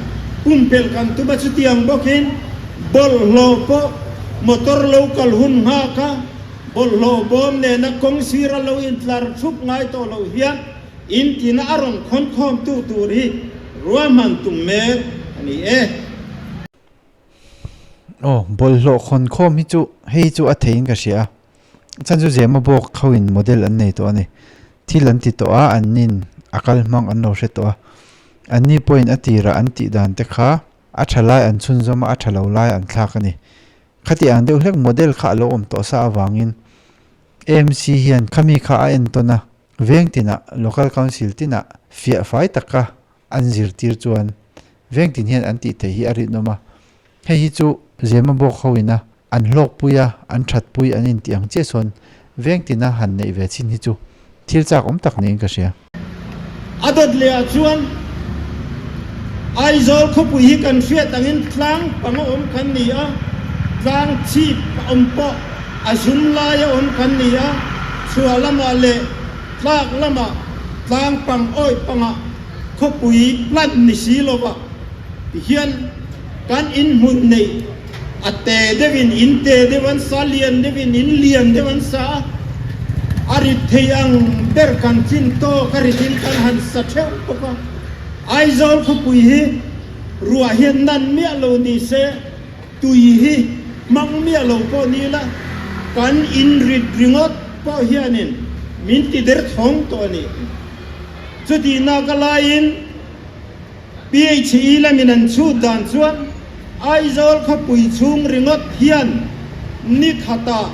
S3: pumpelh kan tum a, chutiang bawkin bawlhhlawh pawh motor lo kal hun nghak a, bawlhhlawh bawm nena kawng sira lo intlar thup ngai tawh loh hian In tina a rawn khawnkhawmtu tur hi ruahman tum mek a ni e.
S1: Aw, bawlhhlawh khawnkhawm hi chu hei chu a theiin ka hria a, chhan chu Zema bawk hoin model an nei tawh a ni. Thil an ti tawh a, an nin a kal hmang an lo hre tawh a. Anni pawhin a tirah an tih dan te kha a tha lai an chhunzawm a, a tha lo lai an thlak a ni. Khati ang deuh hlek model kha a lo awm tawh sa avangin AMC hian khami kha a entawn a, Veng tinah, Local Council tinah fiah fai taka an zirtir chuan veng tin hian an tih theih hi a rinawm a. Hei hi chu Zemabawk ho ina an hlawkpui a, an thatpui an intih ang chiah sawn veng tina han neih ve chin hi chu thil chak awm tak niin ka hria.
S3: A dawt leh ah chuan Aizawl khawpui hi kan hriat angin tlang panga awm kan ni a, tlang chhip a awm pawh a zum laia awm kan ni a, chhuah lamah leh tlak lamah tlang pang awih pangah khawpui plant ni si lova tihian kan inhmun neih A te deuhin in te deuh an sa, lian deuhin in lian deuh an sa a, a rit thei ang ber kan chin tawk a ritin kan han sa theuh bawk a. Aizawl khawpui hi ruah hian nan miah lo ni se, tui hi hmang miah lo pawh ni la, kan in rit ringawt pawh hianin min ti der thawng tawh a ni. Chutihnak a laiin. PHE lamin an chhut dan chuan Aizawl khawpui chhung ringawt hian ni khatah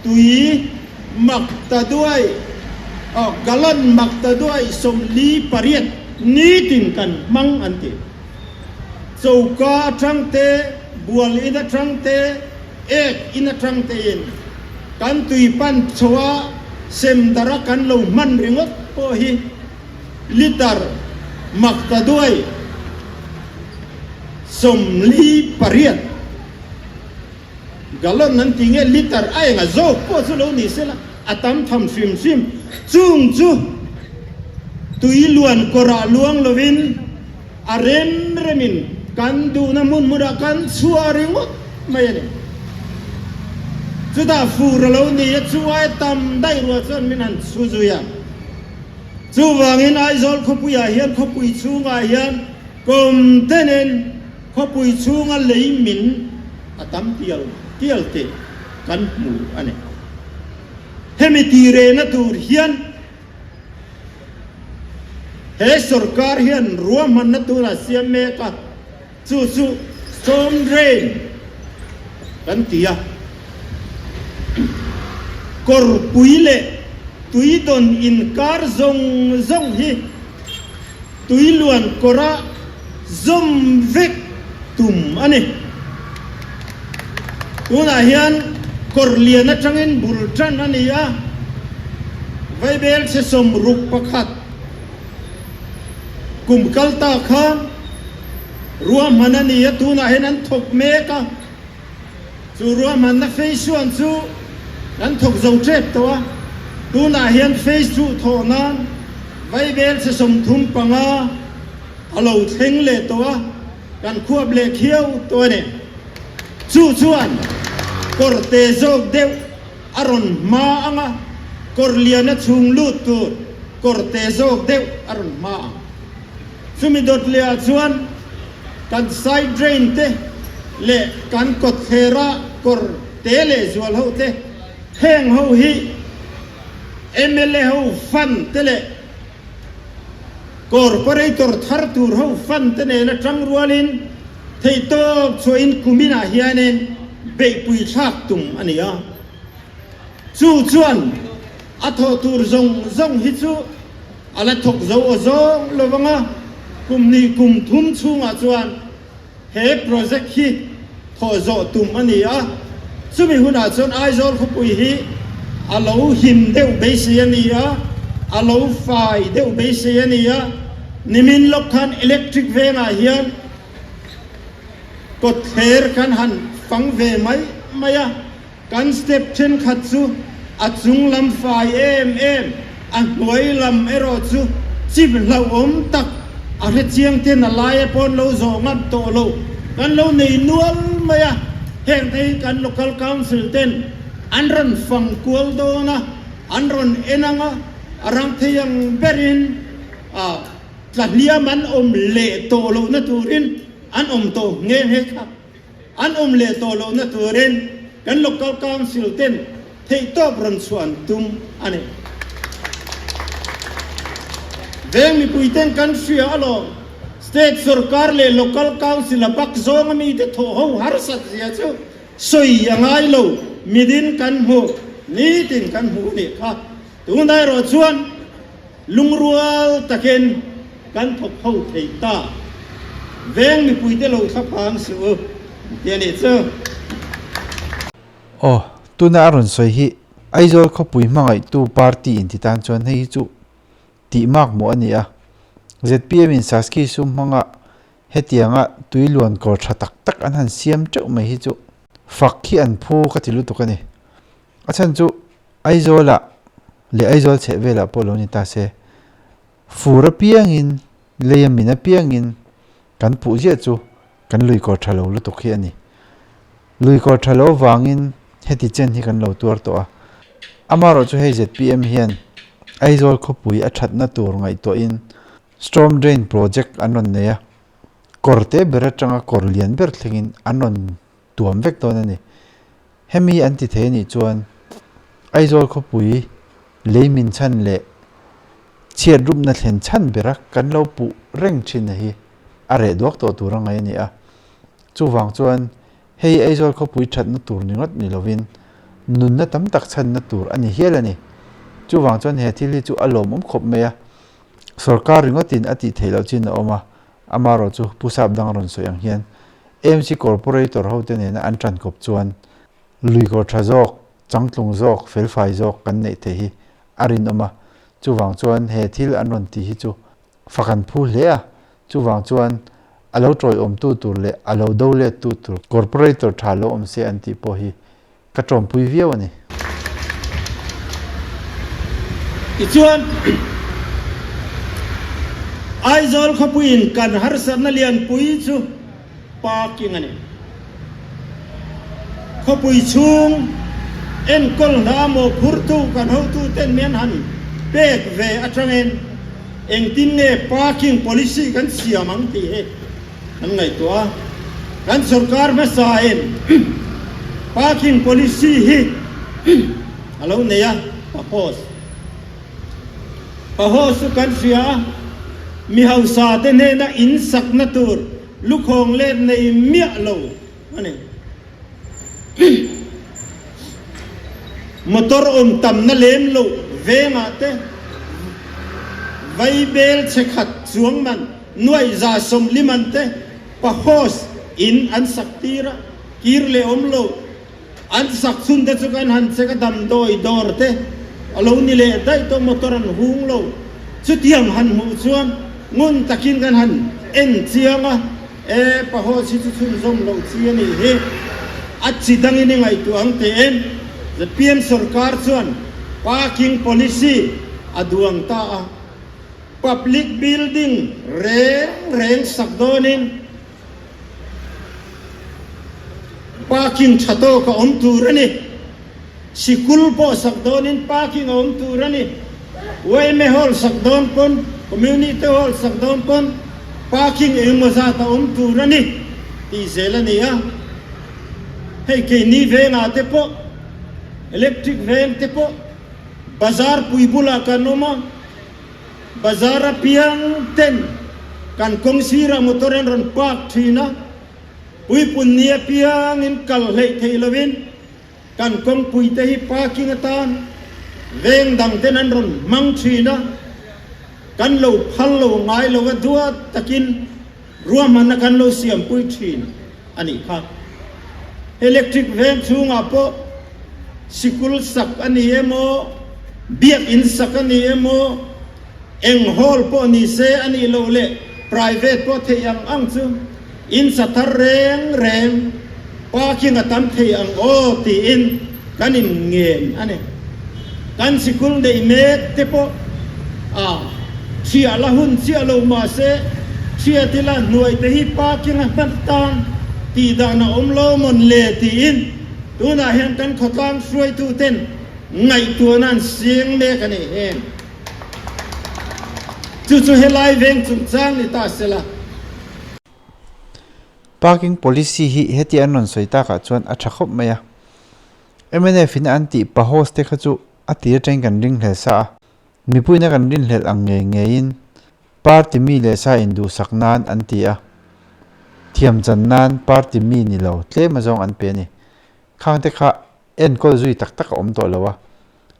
S3: tui mak ta duai, aw gallon mak ta duai 48 nitin kan hmang an ti. Choka atang te, bual in atang te, ek in atang tein kan tui pan chhoa sem dara kan lo hman ringawt pawh hi Litre maktaduai 48 gallon an ti nge litre a enga zawk pawh chu lo ni sela a tam tham hrim hrim. Chung chu tui luan kawrah luang lovin a rem remin kan duhna hmun hmunah kan chhuah ringawt mai a ni. Chutah fur a lo ni a, chu aia tam daih ruah chuan min han chhu zui a. Chuvangin Aizawl khawpuiah hian khawpui chhungah hian kum tenin khawpui chhunga lei min a tam tial tial tih kan hmu a ni. Hemi ti rehna tur hian he sorkar hian ruahmanna tunah siam mek a, chu chu storm drain kan ti a, kawrpui leh tui dawn inkar zawng zawng hi tui luan kawra zawm vek tum a ni. Tunah hian kawr lian atangin bul tan a ni a, Vaibel chhe 61. Kum kal ta khan ruahman a ni a, tunah hian an thawk mek a, chu ruahmanna phase one chu kan thawk zo tep tawh a, tunah hian phase two thawh nan Vaibel chhe 35 a lo thleng leh tawh a, kan khuap leh khiau tawh a ni. Chu chuan kawr te zawk deuh A rawn hma ang a, kawr liana chhung lut tur kawr te zawk deuh a rawn hma ang. Chumi dawt lehah chuan kan side drain te leh kan kawtthlera kawr te leh zual ho te, heng ho hi mla ho fund te leh corporator thar tur ho fund te nena tang rualin Theihtawp chhuahin kuminah hianin beihpui thlak tum a ni a, chu chuan a thawh tur zawng zawng hi chu a la thawk zo aw zawng lo vang a, kum hnih kum thum chhungah chuan he project hi thawh zawh tum a ni a, chumi hunah chuan Aizawl khawpui hi a lo him deuh beisei a ni a, a lo fai deuh beisei a ni a, nimin lawk khan electric vengah hian Kawtthler kan han fang ve mai mai a, kan step thenkhat chu a chung lam fai em em, a hnuai lam erawh chu chip hlauhawm tak a hre chiang ten a laia pawn lo zawh ngam tawh lo kan lo nei nual mai a, heng te hi kan local council ten an rawn fang kual dawn a, an rawn en ang a, a rang thei ang berin a. Tla hliam an awm leh tawh lohna turin an awm tawh nghe nghe kha. An awm leh tawh lohna turin kan Local Council ten theihtawp rawn chhuah an tum a ni. Veng mipui ten kan hria alawm, State sorkar leh Local Council a bak zawnga mite thawh ho harsat zia chu sawi a ngai lo, midin kan hmu, nitin kan hmu a nih kha. Tunah erawh chuan Lungrual takin kan thawk ho thei ta. Veng mipuite lo thla phang suh u. Ti a nih chu.
S1: Aw, tuna a rawn sawi hi Aizawl khawpui hmangaihtu party inti tan chuan hei hi chu tih mak maw a ni a. Zpm in Saski sum hmanga hetianga tui luan kawr tha tak tak an han siam teuh mai hi chu fak hi an phu ka ti lutuk a ni. A chhan chu Aizawlah leh Aizawl chheh velah pawh lo ni ta se, fur apiangin, lei a min apiangin kan puh ziah chu kan lui kawr tha lo lutuk hi a ni. Lui kawr tha lo vangin heti chen hi kan lo tuar tawh a. Amaherawh chu hei zpm hian Aizawl khawpui a thatna tur ngaihtuahin Storm Drain Project an rawn nei a, kawr te ber atanga kawr lian ber thlengin an rawn tuam vek dawn a ni. Hemi an ti thei a nih chuan Aizawl khawpui lei min chhan leh chhiat rupna thlen chhan bera kan lo puh reng thin a hi a reh duak tawh tur a ngaih a ni a. Chuvang chuan hei Aizawl khawpui thatna tur ni ngawt ni lovin nunna tam tak chhanna tur a ni hial a ni. Chuvang chuan he thil hi chu a lawmawm khawp mai a, sorkar ringawtin a tih theih loh chin a awm a, amaherawh chu Pu Sap dang rawn sawi ang hian AMC Corporator hote nena an tan kawp chuan luikawr tha zawk, changtlung zawk, felfai zawk kan neih theih hi a rinawm a. Chuvang chuan he thil an rawn tih hi chu fak an phu hle a. Chuvang chuan a lo tawiawmtu tur leh a lo do lettu tur Corporator tha lo awm se an tih pawh hi ka tawmpui viau a ni.
S3: Tichuan, Aizawl khawpuiin kan harsatna lianpui chu parking a ni. Khawpui chhung enkawl hna mawhphurtu kan hotuten mian han pek ve atangin engtin nge parking policy kan siam ang tih hi Kan ngaihtuah a, kan sorkar hmasain parking policy hi a lo nei a, Pahos. Pahos chu kan hria a, mi hausa te hnena in sakna tur lukhawng let nei miah lo a ni. Motor awm tamna lem loh vengah te vaibel chhe khat chuang man nuaih 140 man te pahos in an sak tir a, kir leh awm lo. An sak chhun te chu kan han chek a, damdawi dawr te a lo ni leh daih tawh motor an hung lo. Chutiang han hmuh chuan ngun takin kan han en chiang a. E, pahos hi chu chhunzawm loh chi a nih hi. A chi dangin i ngaihtuah ang teh em? Zpm sorkar chuan parking policy a duang ta a. Public building reng reng sak dawnin parking tha tawk a awm tur a ni. Sikul pawh sak dawnin parking a awm tur a ni. Yma Hall sak dawn pawn, Community Hall sak dawn pawn parking engemaw zat a awm tur a ni tih zel a ni a. Hei keini vengah te pawh, electric veng te pawh bazar pui bulah kan awm a, bazar apiang ten kan kawng sirah motor an rawn park thin a, puipun ni apiangin kal hleih theih lovin, Kan kawngpui te hi parking atan veng dang ten an rawn hmang thin a, kan lo phal lo ngai lo a duat takin ruahmanna kan lo siampui thin a nih kha. Electric veng chhungah pawh sikul sak a ni emaw, biakinn sak a ni emaw, eng hall pawh ni se a nih loh leh private pawh theih ang ang chu In sa thar reng reng parking a tam thei ang aw tiin kan in ngen a ni. Kan sikul neih mek te pawh a chhiah la hun chiah lo mahse chhiat ila hnuai te hi parking a hman tan tih dan a awm lo mawn le tiin tunah hian kan khawtlang hruaitu ten ngaihtuahna an siang mek a ni heng. Chu chu helai veng chungchang ni ta sela.
S1: Parking policy hi heti an rawn sawi takah chuan a tha khawp mai a. Mnf in an tih pahos te kha chu a tir atangin kan ringhlel sa a. Mipuiin a kan rinhlelh ang ngei ngeiin party mi leh sa induhsak nan an ti a. Thiam chan nan party mi ni lo tlem azawng an pe a ni. Khangte kha enkawl zui tak tak a awm tawh lo a.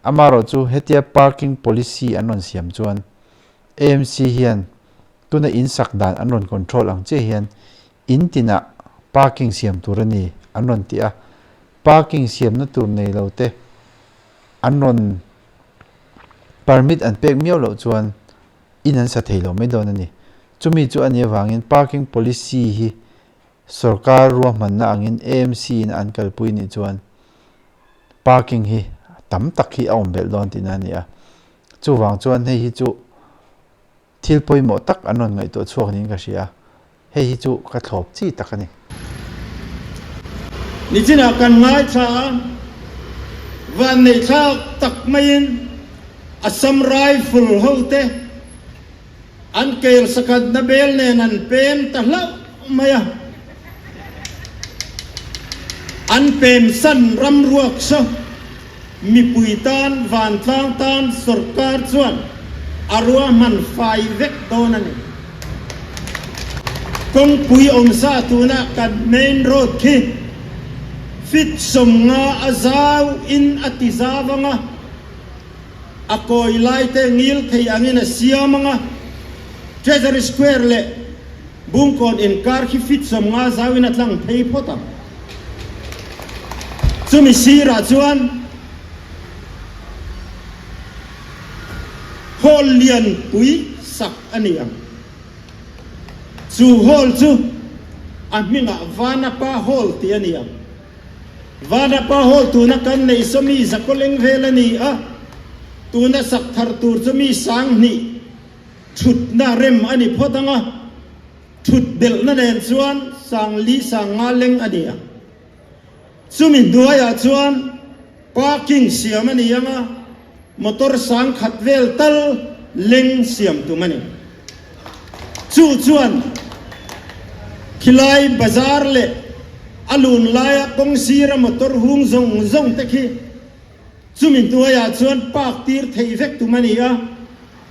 S1: Amaherawhchu hetia parking policy an rawn siam chuan AMC hian tuna in sak dan an rawn control ang chiah hian in tinah parking siam tur a ni an rawn ti a, parking siamna tur nei lo te an rawn permit an pek miau loh chuan in an sa thei lo mai dawn a ni. Chumi chu a nih avangin parking policy hi sorkar ruahmanna angin AMC in an kalpui nih chuan parking hi tam tak hi a awm belh dawn tihna a ni a. Chuvang chuan hei hi chu Thil pawimawh tak an rawn ngaihtuah chhuak niin ka hria a, hei hi chu ka thlawp chi tak a ni.
S3: Nichinah kan ngaithla a, vanneihthlak tak maiin Assam Rifle hote an kel sakhatna bel nen an pem ta hlauh mai a, an pemsan ram ruak saw. Mipui tan, vantlang tan sorkar chuan a ruahman fai vek dawn a ni. Kawngpui awmsa tuna kan main road khi feet 50 a zau in a ti zau ang a, a kawi lai te ngil thei angin a siam ang a, Treasury Square leh Bungkawn inkar khi feet 50 zau in a tlang phei phawt ang. Chumi sirah chuan hall lianpui sak a ni ang. Chu hall chu a hmingah Vanapa Hall tih a ni ang. Vanapa Hall tuna kan neih saw mi zakawleng vel a ni a, tuna sak thar tur chu mi 2000 thutna rem a ni phawt ang a. Thut belhna nen chuan 4000 50 leng a ni a. Chumi hnuaiah chuan parking siam a ni ang a, motor 1000 vel tal leng siam tum a ni. Chu chuan khilai bazar leh a lun laia kawng sira motor hung zawng zawng te khi chumi hnuaiah chuan park tir theih vek tum a ni a.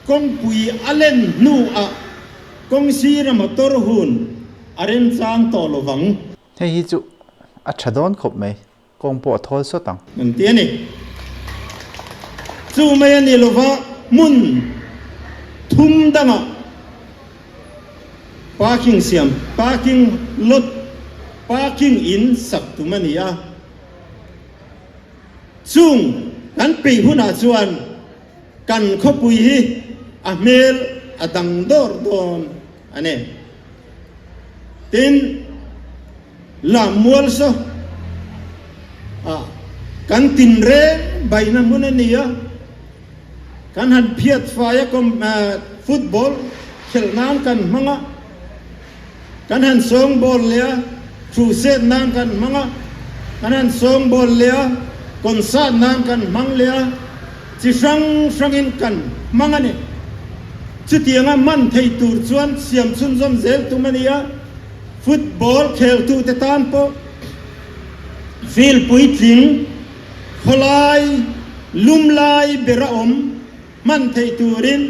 S3: Kawngpui a len hnuah kawng sira motor hun a remchang tawh lo vang.
S1: Hei hi chu a tha dawn khawp mai, kawng pawh a thawl sawt ang.
S3: An ti a ni. Chu mai a ni lova hmun thum dangah parking siam, parking lot, parking in sak tum a ni a. Chung kan peih hunah chuan Kan khawpui hi a hmel a dang dawr dawn a ni. Tin, Lammual saw ah kan tinreng baihna hmun a ni a, kan han phiat fai a football khelh nan kan hmang a, kan han sawngbawl leh a, crusade nan kan hmang a, kan han sawngbawl leh a, concert nan kan hmang leh a, chi hrang hrangin kan hmang a ni. Chutianga hman thei tur chuan siam chhunzawm zel tum a ni a, football kheltute tan pawh field puitling khawlai lum lai bera awm hman thei turin,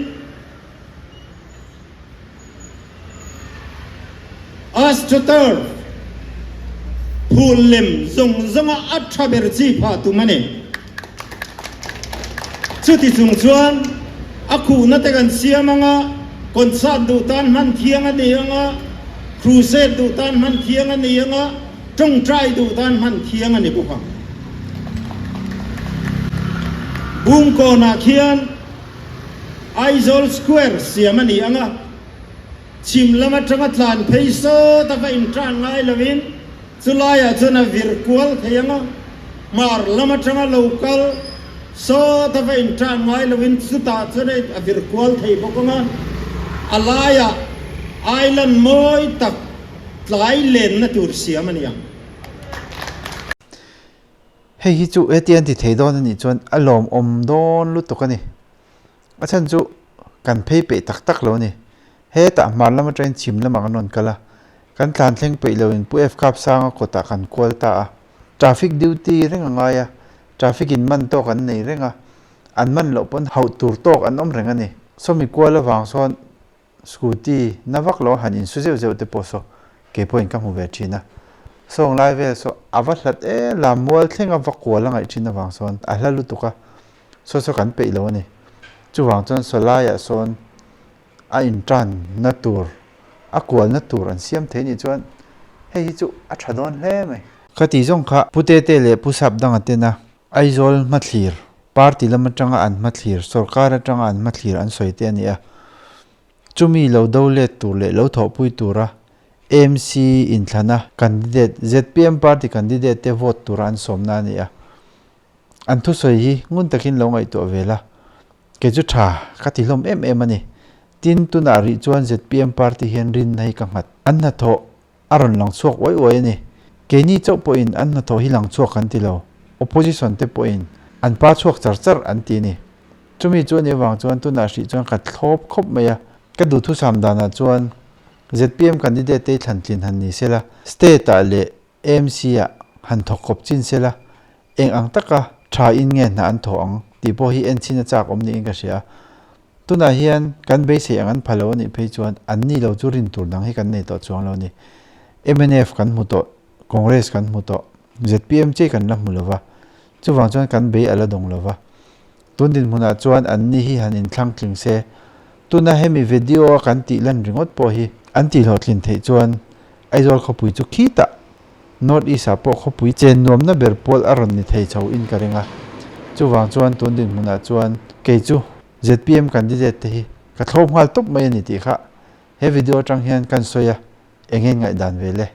S3: Astroturf phul lem zawng zawnga a tha ber chi phah tum a ni. Chuti chung chuan a khuhna te kan siam anga, concert duh tan hman thiang a ni anga, crusade duh tan hman thiang a ni anga, tawngtai duh tan hman thiang a ni bawk ang. Bungkawnah khian Aizawl Square siam a ni ang a, chhim lam atanga tlan phei sawt a va intan ngai lovin chulaiah chuan a vir kual thei ang a, hmar lam atanga lo kal sawt a va intan ngai lovin chutah chuan a vir kual thei bawk ang a, a laiah island mawi tak tlai lenna tur siam a ni ang.
S1: Hei hi chu heti an ti thei dawn a nih chuan a lawmawm dawn lutuk a ni. A chhan chu kan phei peih tak tak lo a ni. Hetah hmar lam atangin chhim lamah kan rawn kal a, kan tlan thleng peih loin Pu F Kapsanga kawtah kan kual ta a. Traffic duty reng a ngai a, traffic in man tawk an nei reng a, an man loh pawn hauh tur tawk an awm reng a ni. Sawmi kual avang sawn Scooty na vak lo han insu zeuh zeuh te pawh saw kei pawhin ka hmu ve thin a. Sawng lai vel saw a va hlat em la mual thleng a va kual a ngaih thin avang sawn a hla lutuk a, saw saw kan peih lo a ni. Chuvang chuan saw laiah sawn a intan na tur, a kualna tur an siam thei nih chuan Hei hi chu a tha dawn hle mai. Ka tih zawng kha Pu Tete leh Pu Sap danga tena Aizawl hmathlir, party lam atanga an hmathlir, sorkar atanga an hmathlir an sawi te a ni a. Chumi lo do let tur leh lo thawhpui tura AMC inthlana candidate, zpm party candidate te vote tura an sawmna a ni a. An thusawi hi ngun takin lo ngaihtuah ve la, kei chu tha ka ti hlawm em em a ni. Tin, tunah rih chuan zpm party hian rinna hi ka nghat. An hnathawh a rawn lang chhuak uai uai a ni. Keini chauh pawhin an hnathawh hi lang chhuak kan ti lo, opposition te pawhin an pa chhuak char char an ti a ni. Chumi chu a nih avang chuan tunah hrih chuan ka thlawp khawp mai a, ka duhthusam danah chuan zpm candidate te hi thlantlin han ni sela, state-ah leh AMC-ah han thawk kawp chin sela, eng ang taka tha in nge hna an thawh ang tih pawh hi enchhin a chak awm niin ka hria. Tunah hian kan beisei ang an pha lo a nih phei chuan an ni lo chu rin tur dang hi kan nei tawh chuang lo a ni. Mnf kan hmu tawh, Congress kan hmu tawh, zpm chiah kan la hmu lo va, chuvang chuan kan bei a la dawng lo va. Tun dinhmunah chuan an ni hi han inthlang tling se, tuna hemi video a kan tih lan ringawt pawh hi an tih hlawhtlin theih chuan Aizawl khawpui chu khitah North East ah pawh khawpui chen nuamna ber pawl a rawn ni thei chho in ka ring a. Chuvang chuan tun dinhmunah chuan kei chu zpm candidate te hi ka thlawp nghal tawp mai a ni tih kha he video atang hian kan sawi a, eng nge ngaihdan ve le?